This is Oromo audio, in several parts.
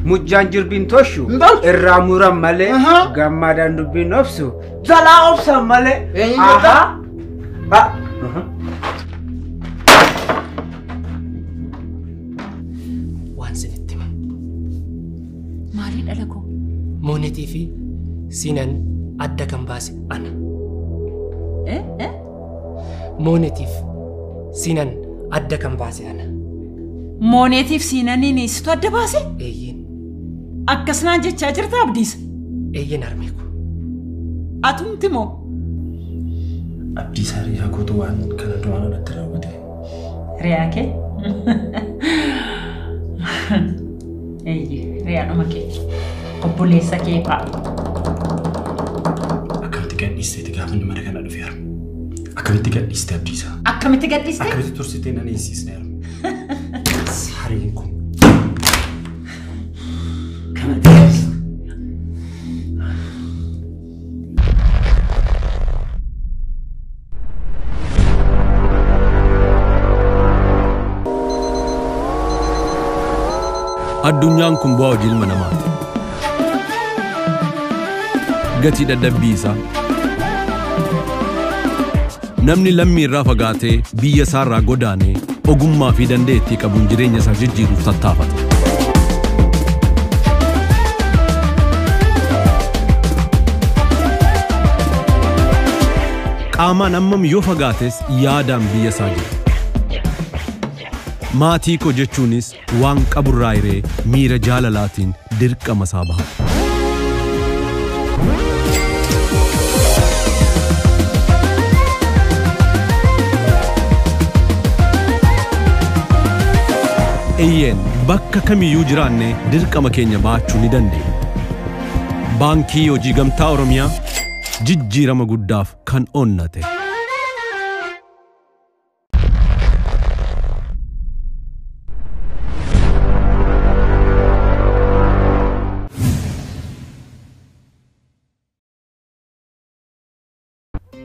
Mujjaan jirbiin toshu irraa muran malee gammadaan dubbiin obsu jalaa obsan malee. Waan sinitti hima. Maaliin dhala koo? Moonetii fi Siinan adda kan baase ana. Moonetiif Siinan adda kan baase ana. Moonetiif Siinaniin situ adda baase? Eeyyeen. Akkasumaan jechaa jirta Abdiisa? Eeyyeen harmee koo. Atumti moo? Abdiisa hiriyaa kootu waan kana duraan natti raawwate. Hiriyaa kee? Eeyyee hiriyaadhuma kee. Obboleessa kee fa'a. Akkamitti gadhiisteeti gaafa inni mana kana dhufe harme? Akkamitti gadhiiste Abdiisa? Akkamitti gadhiiste? Akkamitti tursitee nan eessisne harme? Sareen kun. Addunyaan kun bu'aa hojii ilma namaati. Gatii dadhabbii isaa. Namni lammii irraa fagaatee biyya isaa irraa godaanee ogummaa fi dandeettii qabuun jireenya isaa jijjiiruuf tattaafata. Qaamaan hammam yoo fagaates yaadaan biyya isaa jira. Maatii koo jechuunis waan qaburraa hiree miira jaalalaatiin dirqama isaa baha. Eeyyeen bakka kamiyyuu jiraanne dirqama keenya baachuu ni dandeenya. Baankii Hojii Gamtaa Oromiyaa jijjiirama guddaaf kan onnate.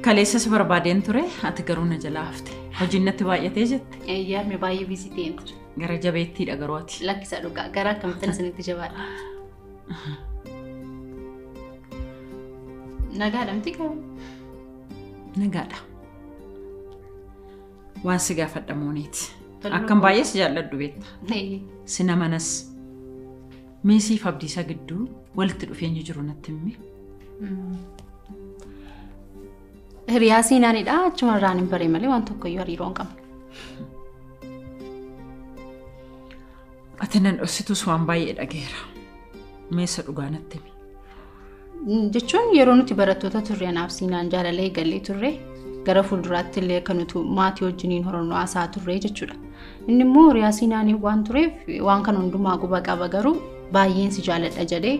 Kaleessa si barbaadeen ture ati garuu na jalaa hafte. Hojiin natti baay'atee jette. Eeyyaa harme baay'ee biizii ta'een ture. Gara jabeettiidha garuu ati. Lakkisa dhugaa gara akkamittan isinitti jabaadha. Nagaadha miti garuu? Nagaadha. Waan si gaafadha Mooneeti. Akkam baay'ee si jaalladhu beekta. Si namanas. Meesiif Abdiisaa gidduu walitti dhufeenyi jiru natti himi. Hiriyaa Siinaanidha achuma irraan hin baree malee waan tokkoyyuu hariiroo hin qabnu. Ati nan dhoksitus waan baay'ee dhageera. Meessa dhugaa natti himi. Jechuun yeroo nuti barattoota turre anaaf Siinaan jaalala eegallee turre gara fuulduraatti illee akka nuti maatii wajjiniin horannoo haasaa turre jechuudha. Inni immoo hiriyaa Siinaanii waan tureef waan kana hundumaa quba qaba garuu baay'een si jaaladha jedhee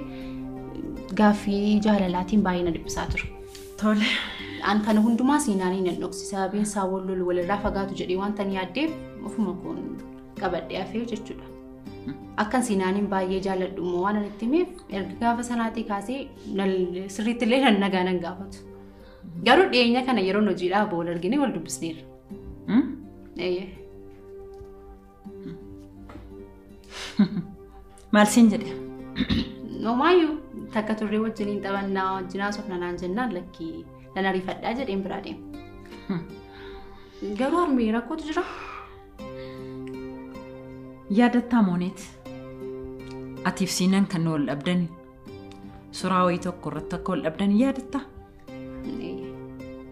gaaffii jaalalaatiin baay'ee na dhiphisaa ture. Tole. An kana hundumaa Siinaanii nan dhoksi sababiin isaa wal lolu walirraa fagaatu jedhee wanta ni yaaddeef ofuma koon qabadhee hafee jechuudha. Akkan Siinaaniin baay'ee jaalladhu immoo waan ani itti himeef erga gaafa sanaatii kaasee sirriitti illee nan nagaa nan gaafatu. Garuu dhiyeenya kana yeroo hojiidhaa wal argine wal dubbisneerra. Maal siin jedhe? Nomaayyuu takka turree wajjiniin taphannaa wajjin haasofna naan jennaan lakkii nan ariifadhaa jedheen biraa deema. Garuu harmee rakkootu jira. Yaadattaa Mooneet. Atiif Siinaan kan wal dhabdan suuraa wayii tokko irratti akka wal dhabdan yaadattaa?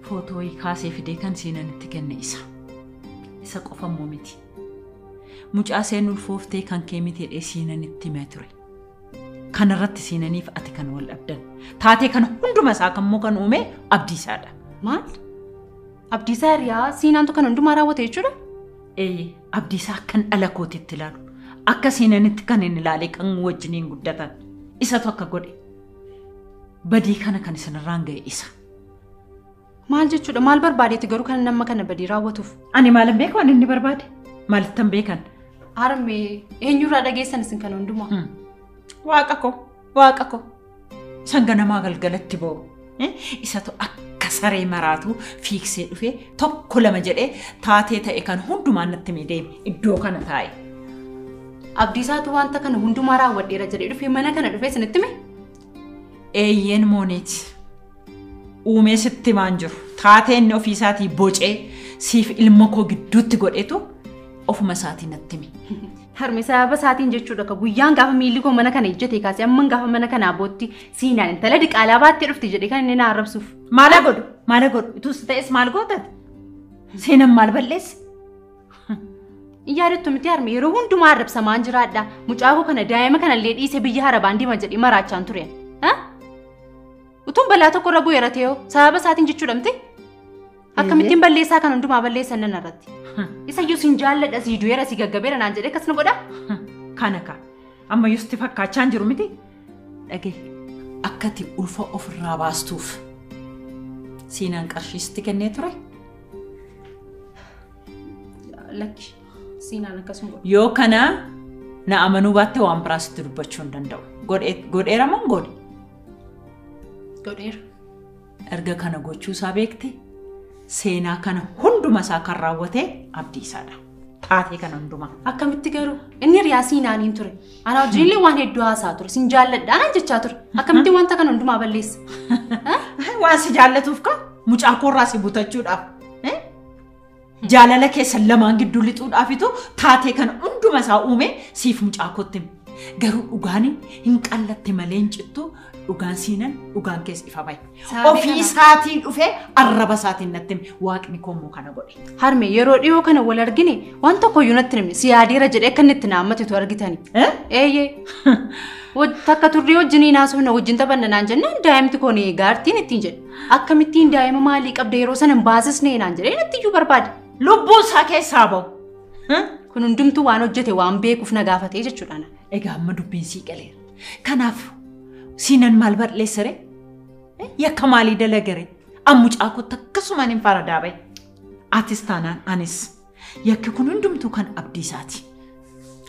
Footoo wayii kaasee fidee kan Siinaan itti kenne isa. Isa qofa immoo miti. Mucaa seen ulfooftee kan kee miti jedhee Siinaan itti himee ture. Kanarratti Siinaniif ati kan wal dhabdan. Taatee kana hunduma isaa kan immoo kan uume Abdiisaadha. Maal? Abdiisaa hiriyaa Siinaantu kan hundumaa raawwate jechuudha? Ee, Abdiisaa akkan dhala kootitti ilaalu. Akka Siinanitti kan inni ilaalee kan wajjiniin guddatan. Isatu akka godhe. Badii kana kan isinirraan ga'e isa. Maal jechuudha? Maal barbaadeeti garuu kan nama kana badii raawwatuuf? Ani maalan beeku waan inni barbaade? Maalittan beekan? Harmee eenyurraa dhageessan isin kan hundumaa? Waaqa koo, waaqa koo. Isaan ganamaa galgalatti boo'u. Isatu akka saree maraatu fiigsee dhufee tokko lama jedhee taatee ta'e kan hundumaa natti himee deeme iddoo kana taa'e. Abdiisaatu wanta kana hundumaa raawwadheera jedhee dhufee mana kana dhufee isinitti hime? Eeyyeen Mooneeti. Uumee sitti himaan jiru. Taatee inni ofiisaatii bocee siif ilma koo gidduutti godhetu ofuma isaatii natti hime. Harme sababa isaatiin jechuudha ka guyyaan gaafa miilli koo mana kana ijjate kaasee amman gaafa mana kanaa bootti siinaan intala diqaalaa baattee dhufte jedhee kan inni na arrabsuuf. Maala godhu? Maala godhu? Utuu si ta'es maal gootate? Seenaan maal balleesse? Yaadattu miti harme yeroo hundumaa arrabsamaan jiraadha. Mucaa koo kana daa'ima kanallee dhiisee biyya harabaan deema jedhee maraachaan ture. Utuun balaa tokko irra bu'eera ta'ee sababa isaatiin jechuudha miti? Akkamittiin balleessaa kan hundumaa balleessan nan irratti. Isayyuu sin jaalladha si du'eera si gaggabeera naan jedhee akkas na godha. Kana ka ammayyuu sitti fakkaachaa hin jiru miti? Dhagee akka ati ulfa ofirraa baastuuf siinaan qarshii sitti kennee ture? Lakki siinaan akkasuma godha. Yoo kana na amanuu baatte waan biraa sitti dubbachuu hin danda'u. Godheera moo hin godhe? Godheera. Erga kana gochuu isaa beekte seenaa kana hunduma isaa kan raawwate Abdiisaadha. Taatee kana hundumaa. Akkamitti garuu inni riyaa siinaaniin ture. Ana wajjinillee waan hedduu haasaa ture. Sin jaalladha anaan jechaa ture. Akkamitti wanta kana hundumaa balleessa? Waan si jaallatuuf ka mucaa koorraa si butachuudhaaf. Jaalala keessan lamaan gidduu lixuudhaafitu taatee kana hunduma isaa uume siif mucaa kootti hime. Garuu dhugaan hin qallatte malee hin cittu dhugaan siinan dhugaan keessa ifa bahe. Ofii isaatii dhufee arraba isaatiin natti hime waaqni koo immoo kana godhe. Harme yeroo dhiyoo kana wal argine waan tokko iyyuu natti himne si yaadeera jedhee akka inni itti naammatitu argitani. Eeyyee. Takka turrii wajjiniin haasofna wajjin taphanna naan jennaan daa'imti kun gaartiin ittiin jedhe. Akkamittiin daa'ima maalii qabda yeroo sana hin baasisnee naan jedhee natti iyyuu barbaade. Lubbuun isaa keessaa bahu. Kun hundumtuu waan hojjete waan beekuuf na gaafatee jechuudha. Egaa amma dubbiin sii galeera. Kanaaf siinan maal balleessere? Yakka maalii dalagere? An mucaa kootti akkasumaan hin faradaa bahe. Atis taanaan anis. Yakki kun hundumtuu kan Abdiisaati.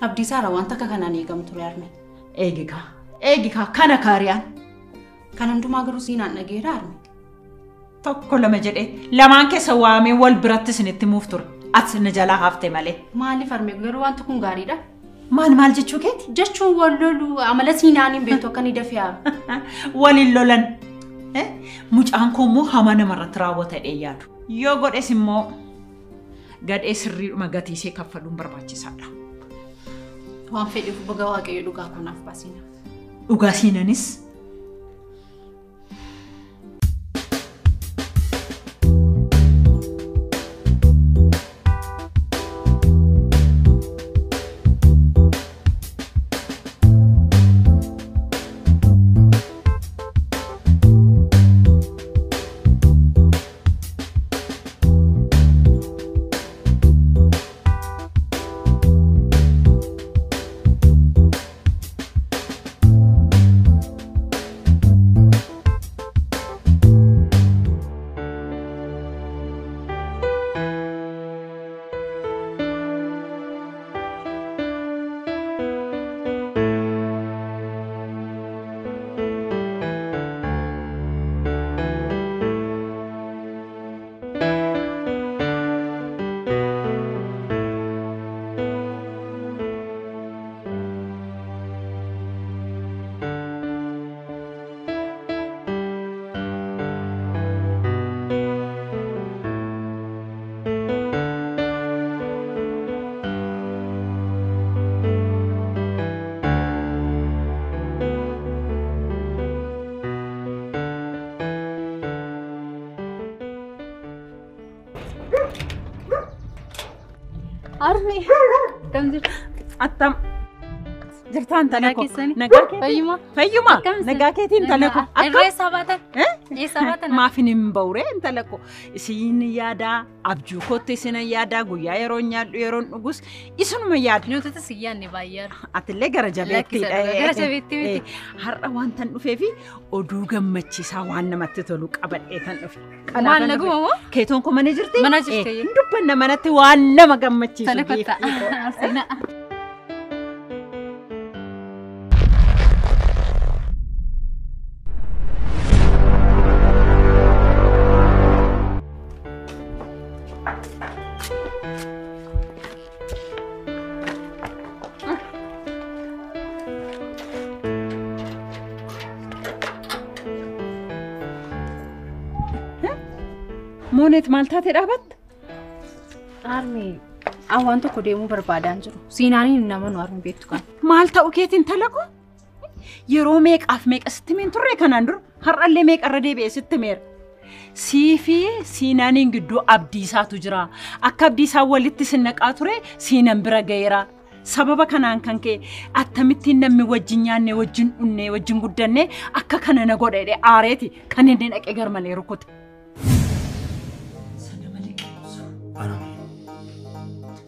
Abdiisaarraa wanta akka kanaan eegamu ture harme. Eegikaa. Eegikaa kana kaariyaan. Kan hundumaa garuu siinaan dhageera harme. Tokko lama jedhee lamaan keessa waamee wal biratti isinitti himuuf ture. Ati na jalaa hafte malee. Maaliif harme garuu wanti kun gaariidha? Maal maal jechuu keeti? Jechuun wal lolu amala siinaaniin beektu akka inni dafee aaru. Waliin lolan. Mucaan koo immoo hamaa namarratti raawwata jedhee yaadu. Yoo godhes immoo gadhee sirriidhuma gatiisee kaffaluun barbaachisaadha. Waan fedheef baga waaqayyo dhugaa kunaaf baasina. Dhugaa siinanis Harme, akkam jirtu? Attam. Jirtaan tana koo. Nagaa keetii? Fayyuma. Fayyuma. Nagaa keetii intala koo. Irra eessaa baatan? Eessaa baatan? Maafin hin bawree intala koo. Isin yaadaa abjuu kootti isin yaadaa guyyaa yeroo nyaadhu yeroon dhugus isinuma yaada. Nuti si yaadne baay'eera. Atillee gara jabeettiidha. Gara jabeettii miti. Har'a waan tan dhufee fi oduu gammachiisaa waan namatti tolu qabadhee tan dhufe. Maal naguma moo? Keetoon koo mana jirti? Mana jirti. Hin dubbanna manatti waan nama gammachiisu. Tole kottaa. Arsiina. Mooneet maal taatee dhaabatta? Harmee waan tokko deemuu barbaadaan jiru. Siinaaniin nama nu harmi beektu kan. Maal ta'u keetiin talaku? Yeroo meeqaaf meeqa sitti himeen turre kanaan dura har'allee meeqarra deebi'ee sitti himeera. Sii fi Siinaaniin gidduu Abdiisaatu jira. Akka Abdiisaan walitti sinnaqaa ture Siinan bira ga'eera. Sababa kanaan kan ka'e akkamittiin namni wajjin nyaanne wajjin dhunne wajjin guddanne akka kana na godha jedhee aareeti kan inni dhaqee garmalee rukute. Sana malee qeebsu. Anami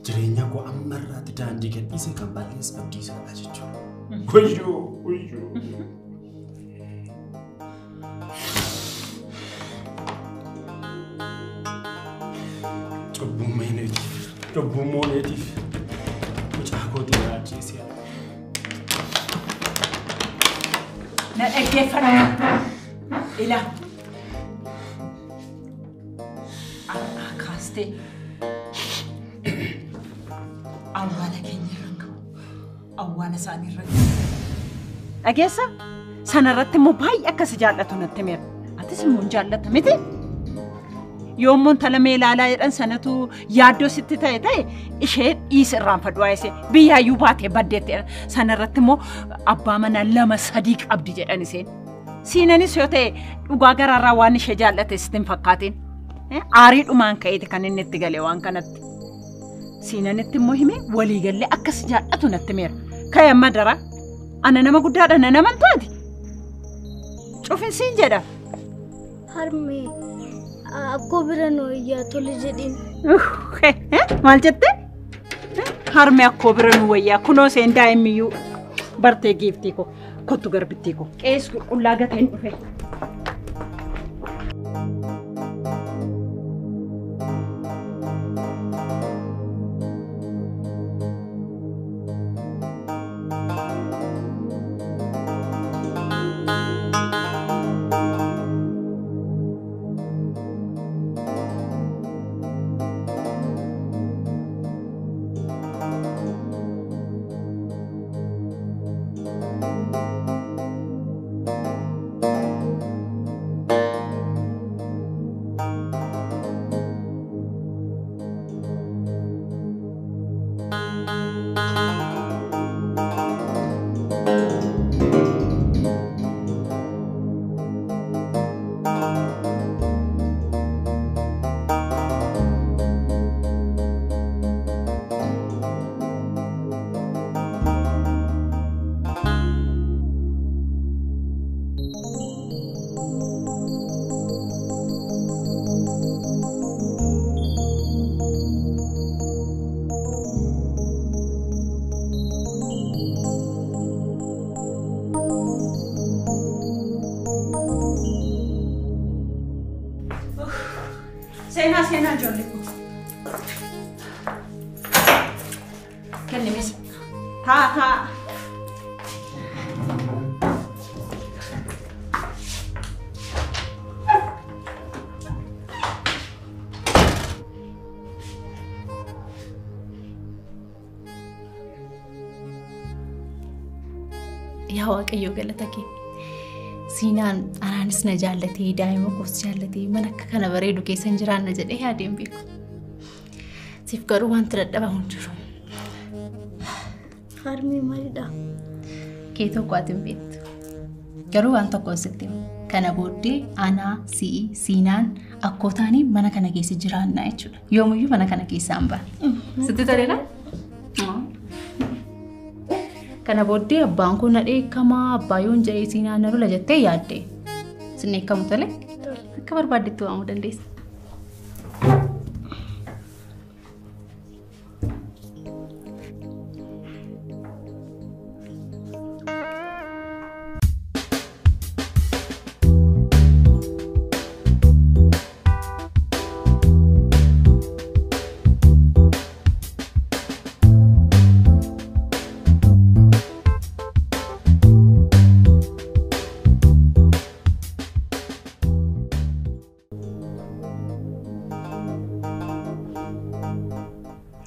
jireenya koo amma irraatti daandii gadhiise kan balleesse Abdiisaadha jechuudha. Wayyoo wayyoo. Cubbuu mooneetiif mucaa kootii na ajjeese. Na dhaggeeffadhu. Ilaa. Har'aa kaastee awwaala keenya irra gahu. Awwaala isaanii irra gahu. Dhageessa? Sanarratti immoo baay'ee akkas jaallatu natti himeera. Atis immoo hin jaallatta miti? Yoommoo intala meelaalaa jedhan sanatu yaaddoo sitti ta'e ta'e ishee dhiisa irraanfadhu waa'ee biyyaayyuu baatee baddeetti jedhan. Sanarratti immoo abbaa manaa 2 3 qabdi jedhan isheen. Siinanis yoo ta'e dhugaa garaarraa waan ishee jaallate sitti hin fakkaatin. Aariidhumaan ka'eeti kan inni itti gale waan kanatti. Siinanitti immoo himee waliigallee akkas jaallatu natti himeera. Ka'e amma dara ana nama guddaadha na naman taati. Cufin siin jedha. Harmee akkoo bira nu wayyaa tole jedhin. Maal jette? Harmee akkoo bira nu wayyaa kunoo seen daa'immiyyuu bartee giiftii koo kottu garbittii koo qees qulqullaa gateen dhufe. Seenaa seenaa ijoollee koo. Kennimis. Taa taa. Yaa Waaqayyo galata kee. Siinaan anaanis na jaallatee daa'ima koos jaallatee mana akka kana bareedu keessa hin jiraanna jedhee yaadeen beeku. Siif garuu wanti dadhabamu hin jiru. Harmee maalidha? Kee tokko ati hin beektu. Garuu waan tokko sitti himu. Kana booddee anaa, si'i, siinaan akkoo taanii mana kana keessa jiraanna jechuudha. Yoomiyyuu mana kana keessaa hin baane. Sitti toleera? Kana booddee abbaan kun na dheekkamaa abbaa yoon jedhee siinaan na lola jettee yaadde. Sin dheekkamu tole? Akka barbaaddetti waamuu dandeessa.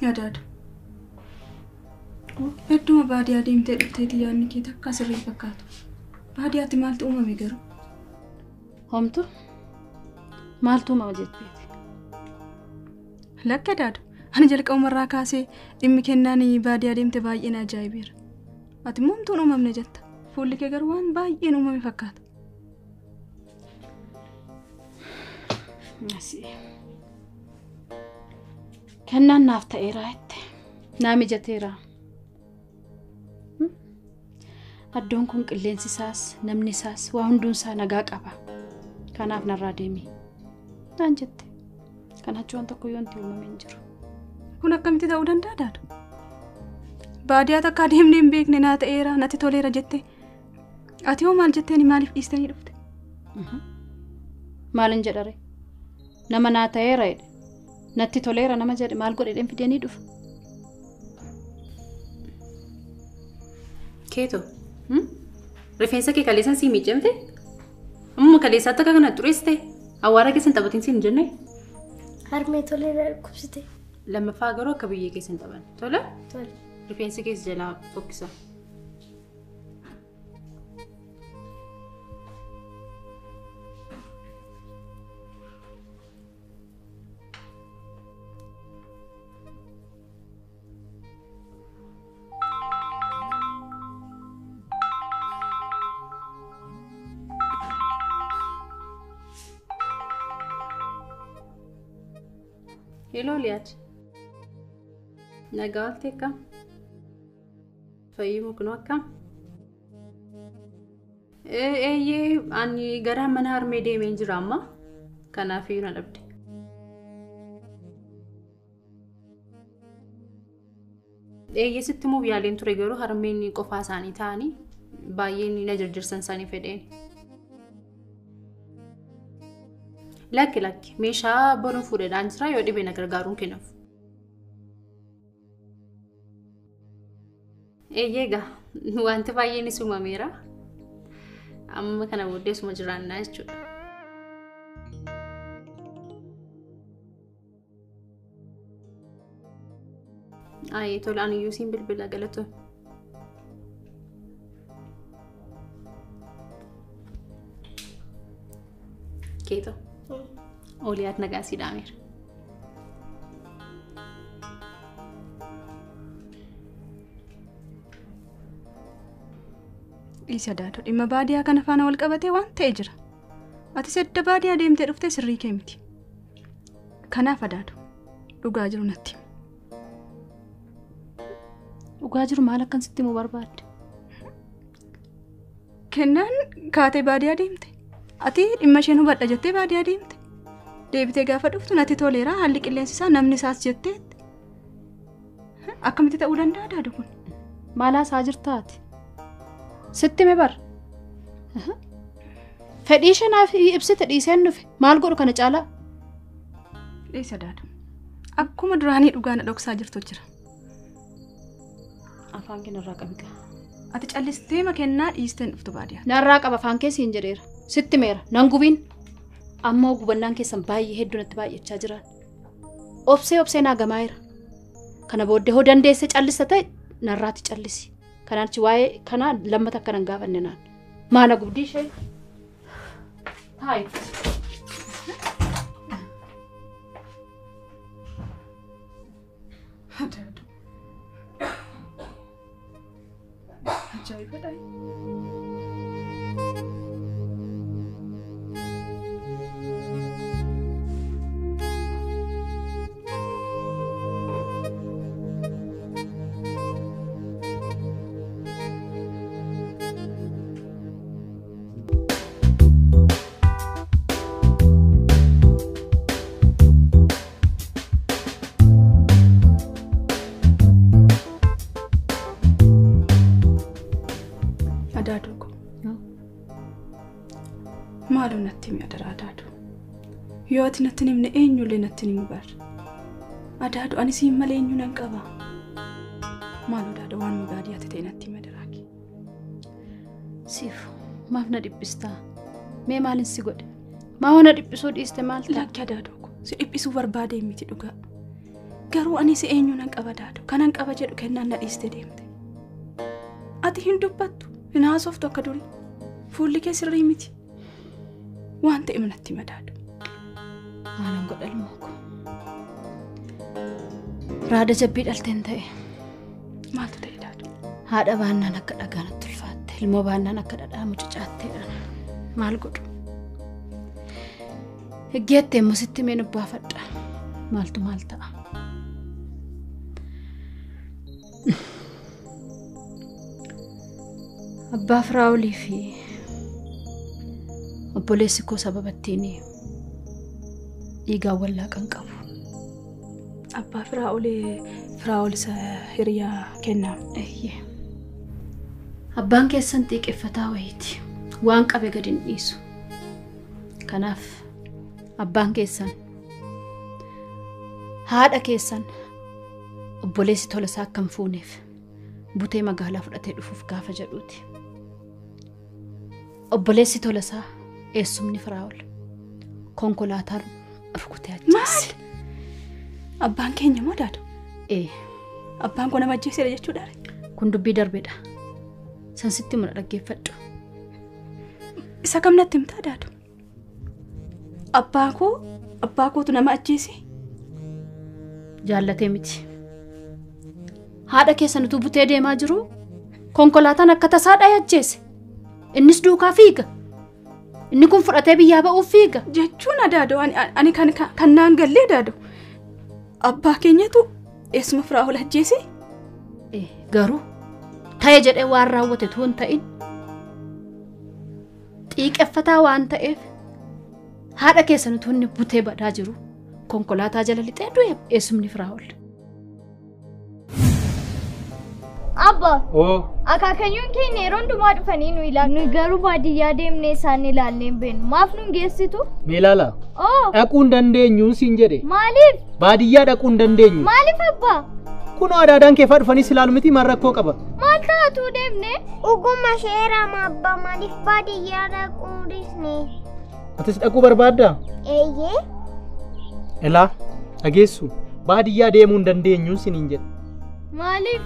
Yaadaadha. Hedduma baadiyyaa deemtee dhufteeti yaadni kee takka sirrii fakkaatu. Baadiyyaatti maaltu uumame garuu? Homtu maaltu uumama jetteeti? Lakki Adaado. Ani jalqabumarraa kaasee dhimmi kennaan baadiyyaa deemte baay'ee na ajaa'ibeera. Ati immoo homtuun uumamne jetta. Fuulli kee garuu waan baay'een uumame fakkaata. Kennaan naaf ta'eera jette. Naa mijateera. Iddoon kun qilleensi isaas namni isaas waa hunduun isaa nagaa qaba. Kanaaf narraa deemi. Naan jette. Kanaaf waan tokko yoo wanti uumame hin jiru. Kun akkamitti ta'uu danda'a Adaado? Baadiyyaa takka adeemnee hin beekne naa ta'eera natti toleera jette. Ati hoo maal jetteeni maaliif dhiistanii dhufte? Maalin jedhare? Nama naa ta'eera jedhe. Natti toleera nama jedhe maal godhedheen fidanii dhufa? Keeto. Rifeensa kee kaleessan sii miicamte? Amma kaleessaatti akka kana xureessite? Awwaara keessan taphatiin siin hin jenne? Harmee tolee dhukkubsite. Lammaffaa garuu akka biyyee keessan taphan. Tole? Tole. Rifeensi keessa jalaa fokkisa. Hello, Liat. Nagaa ooltee akkam? Fayyii muknuu akkam? Eeyyee ani gara mana harmee deemeen jira amma. Kanaafiyyuu na dhabde. Eeyyee sitti muuf yaaleen ture garuu harmeen qofaa isaanii ta'anii baay'een na jirjirsan isaanii fedheen. Lakki lakki meeshaa boruun fuudhedhaan jira yoo dhibee na gargaaruun kennaaf. Eeyyee egaa wanti baay'eenis uumameera. Amma kana booddeessuma jiraannaa jechuudha. Ayi tola ani iyyuu siin bilbila galatoon. Keeto. Oliyaat nagaa sii dhaameera. Dhiisi Adaado dhimma baadiyyaa kana faana wal qabatee waan ta'e jira. Atis edda baadiyyaa deemtee dhuftee sirrii kee miti. Kanaaf Adaado dhugaa jiru natti himi. Dhugaa jiru maal akkan sitti himuu barbaadde? Kennaan kaatee baadiyyaa deemte. Ati dhimma isheen hubadha jettee baadiyyaa deemte. Deebitee gaafa dhuftu natti toleera haalli qilleensi isaa namni isaas jettee. Akkamitti ta'uu danda'a Adaado kun? Maal haasaa jirta ati? Sitti hime bar. Fedhii ishee naaf ibsite dhiiseen dhufe maal godhu kana caalaa? Dhiisi Adaado. Akkuma duraanii dhugaa na dhoksaa jirtu jira. Afaan kee narraa qabi gaa. Ati callistee ma kennaa dhiisteen dhuftu baadiyyaa. Narraa qaba afaan kee siin jedheera. Sitti himeera nan gubiin. Ammoo gubannaan keessan baay'ee hedduu natti baay'achaa jiran. Obsee obsee naa gamaayira. Kana booddee hoo dandeesse callista ta'e narraatti callisi. Kanaan achi waa'ee kanaa lammata akka nan gaafanne naan. Maana gubdii ishee? Taayi. Adaado. Ajaa'ibadha. Adaaduu ko. Maaloo natti himi adaraa Adaaduu. Yoo ati natti hin himne eenyullee natti hin himu bar. Adaaduu ani siin malee eenyu nan qaba. Maaloo Adaaduu waan baadiyyaatti ta'e natti himi adaraa kee. Siif maaf na dhiphistaa? Mee maalin si godhe? Maa hoo na dhiphisuu dhiiste maal ta'a? Lakki Adaaduu ko si dhiphisuu barbaadee miti dhugaa. Garuu ani si eenyu nan qaba Adaaduu. Kanan qaba jedhu kennaan na dhiiste deemte. Ati hin dubbattu. Hin haasoftu akka durii. Fuulli kee sirrii miti. Waan ta'e natti himi Adaaduu. Maalan godha ilmoo ko? Raada jabbii dhalteen ta'e. Maaltu ta'e daadu? Haadha baannaan akka dhagaanatti ulfaatte, ilmoo baannaan akka dhadhaa mucucaatteedha. Maal godhu? Higgeettee immoo sitti mee nubbaafadha. Maaltu maal ta'a? Abbaa Firaa'olii fi obboleessi koo sababa ittiin dhiigaan wallaaqan qabu. Abbaa Firaa'ol isa hiriyaa kennaa. Eeyyee. Abbaan keessan xiiqeffataa wayiiti. Waan qabe gadi hin dhiisu. Kanaaf abbaan keessan haadha keessan obboleessi tola isaa akka hin fuuneef butee magaalaa fudhatee dhufuuf gaafa jedhuuti. Obboleessi tola isaa eessumni Firaa'ol konkolaataan rukutee ajjeese. Maal? Abbaan keenya moo daadu? Ee. Abbaan koo nama ajjeeseera jechuudha. Kun dubbii darbeedha. San sitti mura dhaggeeffadhu. Isa kam natti himtaa daadu? Abbaa kootu nama ajjeese? Jaallatee miti. Haadha keessan utuu butee deemaa jiru konkolaataan akka tasaa dha'ee ajjeese. Innis duukaa fiiga. Inni kun fudhatee biyyaa ba'uuf fiiga. Jechuun adaadoo ani kan naan gallee daadoo. Abbaa keenyatu eessuma Firaa'ol ajjeese? Garuu ta'e jedhee waan raawwate utuu hin ta'in xiiqeffataa waan ta'eef haadha keessan utuu inni butee badaa jiru konkolaataa jala lixee du'e eessumni Firaa'ol. Abba. Akaakayyuun keenya yeroo hundumaa dhufanii nu ilaalu. Nuyi garuu baadiyyaa deemnee isaan ilaallee hin beeknu. Maaf nu geessitu? Mee ilaala. Dhaquu hin dandeenyu siin jedhe. Maaliif? Baadiyyaa dhaquu hin dandeenyu. Maaliif abbaa? Kunoo adaadaan keefaa dhufanii si ilaalu miti maal rakkoo qaba? Maal taatu deemne? Dhuguma sheerama abbaa maaliif baadiyyaa dhaquu dhiisne? Atis dhaquu barbaaddaa? Eeyyee. Ilaa dhageessu baadiyyaa deemuu hin dandeenyu siniin jedhe. Maaliif?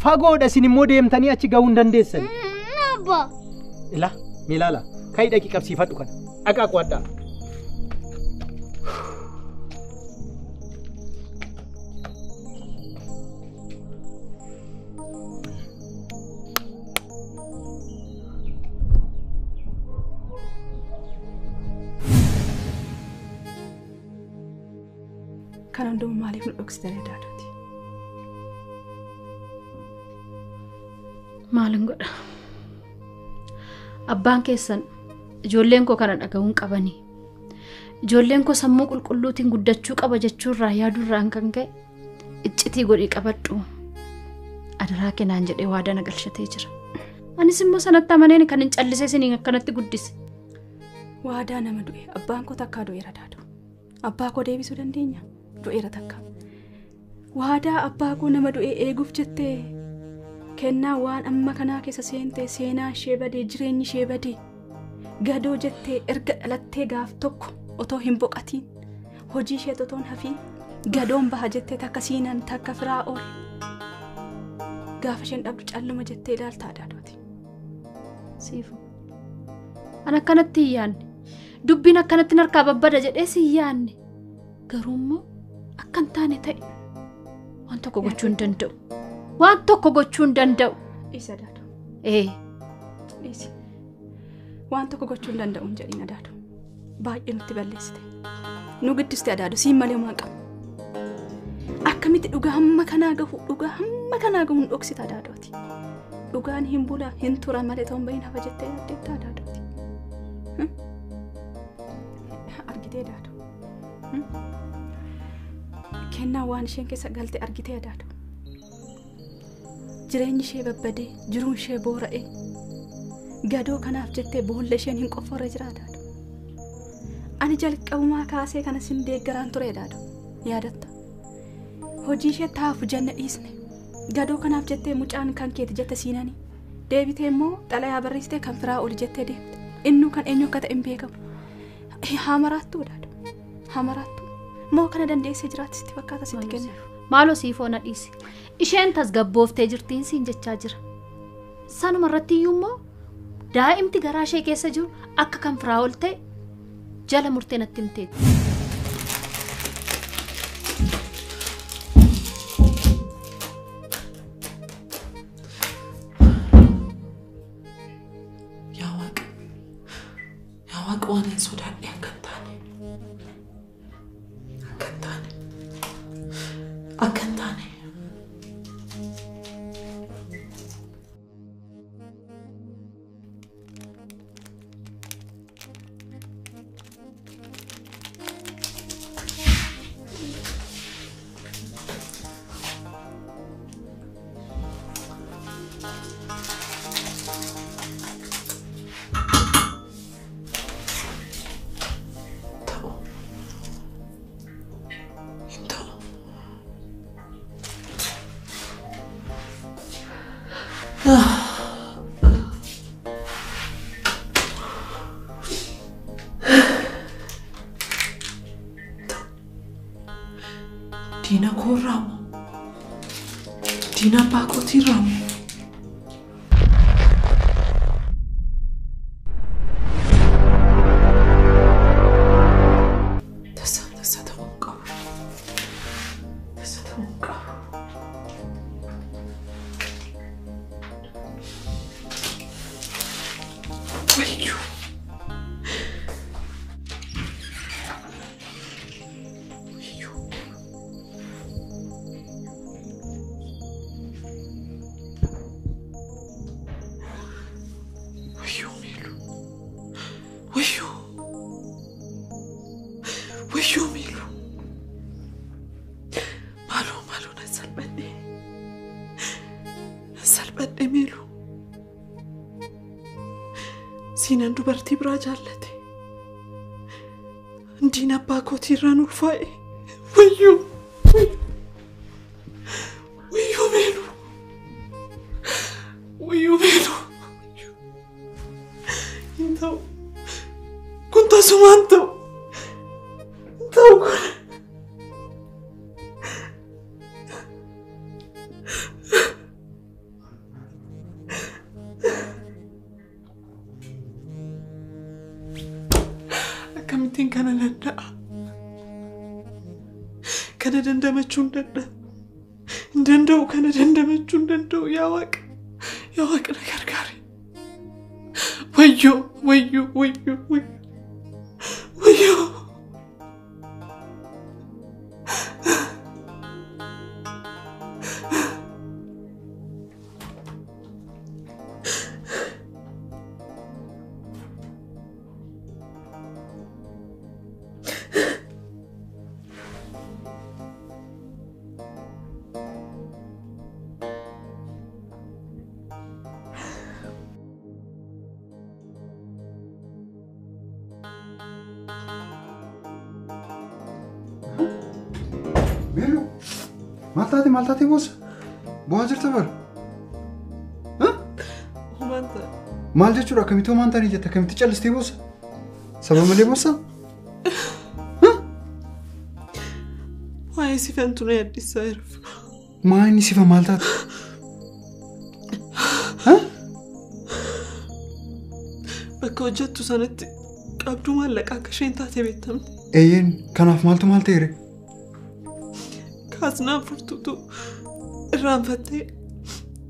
Fagoodha isin immoo deemtanii achi gahuu hin dandeessan. Abbaa. Ilaa mee ilaala ka'ii dhaqii qabsiifadhu kana dhaqaa qo'adhaa. Kan hundumaa maaliif nu dhoksitanii daaduuti? Maalin godha? Abbaan keessan ijoolleen koo kana dhaga'uu hin qabanii. Ijoolleen koo sammuu qulqulluutiin guddachuu qaba jechuurraa yaaduurraan kan ka'e iccitii godhii qabadhu. Adaraa kennaan jedhee waadaa na galchatee jira. Anis immoo sanatti amaneen kan hin callisee isiniin akkanatti guddise. Waadaa nama du'e abbaan koo takkaa du'eera daadu. Abbaa koo deebisuu dandeenya? Du'eera takka. Waadaa abbaa koo nama du'e eeguuf jettee kennaa waan amma kanaa keessa seentee seenaa ishee badee jireenyi ishee badee gadoo jettee erga dhalattee gaaf tokko otoo hin boqatiin hojii ishee otoo hin hafiin gadoon baha jettee takka Siinan takka Firaa'ol gaafa isheen dhabdu calluma jettee ilaaltaa daadooti. Siifu. An akkanatti hin yaadne. Dubbiin akkanatti harkaa babbada jedhee si hin yaadne. Garuu immoo akka hin taane ta'e waan tokko gochuu hin danda'u. Waan tokko gochuu hin danda'u. Isa daadu. Ee. Dhiisi. Waan tokko gochuu hin danda'u hin jedhin adaadu. Baay'ee nutti balleessite. Nu guddiste adaadu siin malee homaa hin qabnu. Akkamitti dhugaa hamma kanaa gahu hin dhoksita adaadooti. Dhugaan hin bula hin tura malee ta'uun bahin hafa jettee yaaddeetta adaadooti. Argitee daadu. Kennaa waan isheen keessa galte argitee adaadu. Jireenyi ishee babbadee jiruun ishee boora'e gadoo kanaaf jettee boolla isheen hin qofforre jira adaadu. Ani jalqabumaa kaasee kana sin deeggaraan ture adaadu. Yaadatta. Hojii ishee taafu janna dhiisne. Gadoo kanaaf jettee mucaan kan keeti jette Siinanii. Deebitee immoo xalayaa barreessitee kan Firaa'ol jettee deemte. Innuu kan eenyu akka ta'e hin beekamu. Haa maraattuu adaadu. Haa maraattuu. Moo kana dandeessee jiraatti sitti fakkaata sitti kenna. Maaloo siifoo na dhiisi. Isheen tasgabbooftee jirtiin siin jechaa jira. Sanuma irratti iyyuu immoo daa'imti garaa ishee keessa jiru akka kan Firaa'ol ta'e jala murtee natti himteetti. Akka hin taane. Diina koo irraa moo? Diina abbaa kootii irraa moo? Tasa tasa ta'uu hin qabu. Tasa ta'uu hin qabu. Wayyuu! Wayyuu Miiluu! Wayyuu! Wayyuu Miiluu! Maaloo maaloo nan salphadhe! Nan salphadhe Miiluu! Siinaan dubartii biraa jaallate. Diina abbaa kootii irraan ulfaa'e. Wayyuu! Wayyuu Miiluu! Wayyuu Miiluu! Hin ta'u. Kun tasumaan ta'u. Hin ta'u kun. Akkamittiin kana danda'a? Kana dandamachuu hin danda'u. Hin danda'u kana dandamachuu hin danda'u yaa Waaqa. Yaa Waaqa na gargaari. Wayyoo wayyoo wayyoo wayyoo wayyoo. Miiluu, maal taate maal taate boossa? Bu'aa jirta bara? Homaan ta'a. Maal jechuudha akkamitti homaan taane jette akkamitti callistee boossa? Sababa malee boossa? Waa'ee sifantu na yaaddessaa jira. Maa inni sifa maal taate? Bakka hojjettu sanatti qabduu maallaqaa akka isheen taate beektamte. Eeyyeen kanaaf maaltu maal ta'eere? Kaasnaan furtuutu irraanfattee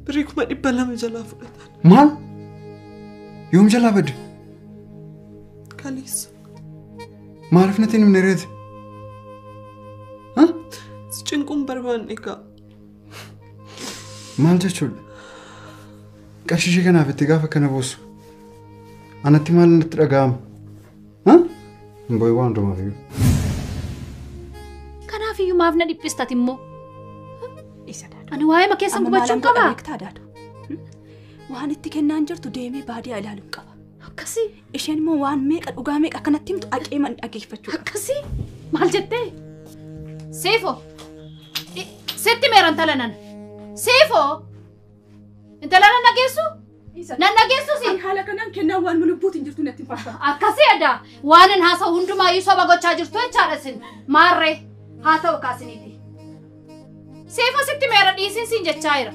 birrii 200,000 jalaa fudhatan. Maal? Yoom jalaa badde? Kaleessa. Maaliif natti hin himne reeti? Si cinquun barbaanne egaa. Maal jechuudha? Qarshii ishee kanaaf itti gaafa kana boossu. Anatti maal natti dhaga'ama? Hin boo'in waan hundumaaf iyyuu. Kanaaf iyyuu maaf na dhiphistati immoo? Ani waa'ee ma keessan gubachuu hin qabaa? Waan itti kennaan jirtu deemee baadiyyaa ilaaluu qaba. Akkasii. Isheen immoo waan meeqa dhugaa meeqa akkanatti himtu aqee man dhageeffachuu qaba. Akkasii. Maal jettee? Seefoo. Sitti meera intala nan. Seefoo. Intala nan dhageessu? Nan dhageessu si? Haala kanaan kennaan waan lubbuutiin jirtu natti hin fakkaatu. Akkasii adaa waan hin haasa'u hundumaayyuu soba gochaa jirtu jechaadha isin. Maarree haa ta'u kaasiniiti. Seefoo sitti meera dhiisin siin jechaa jira.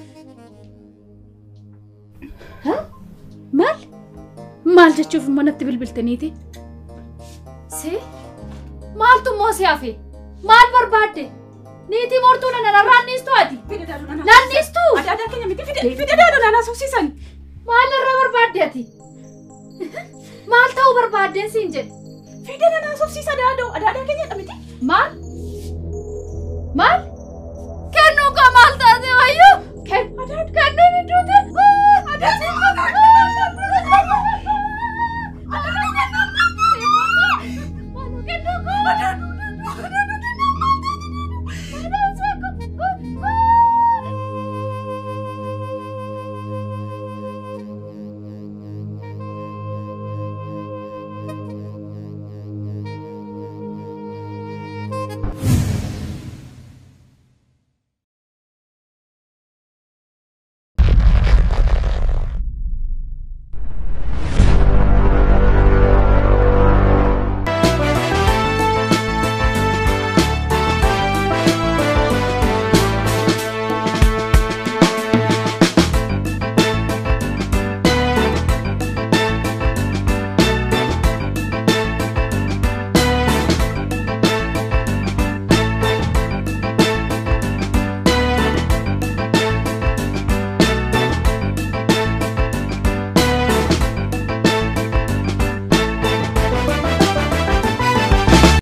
Maal? Maal jechuuf immoo natti bilbiltaniiti? See? Maaltu immoo si hafe? Maal barbaadde? Niitii mortuu na narraan dhiistu ati? Nan dhiistu? Adaadaa keenya miti fide daaduu naanaa suusiisan. Maal irraa barbaadde ati? Maal ta'uu barbaaddeen siin jedhe? Fide naanaa suusiisa daaduu adaadaa keenya miti. Maal? Maal?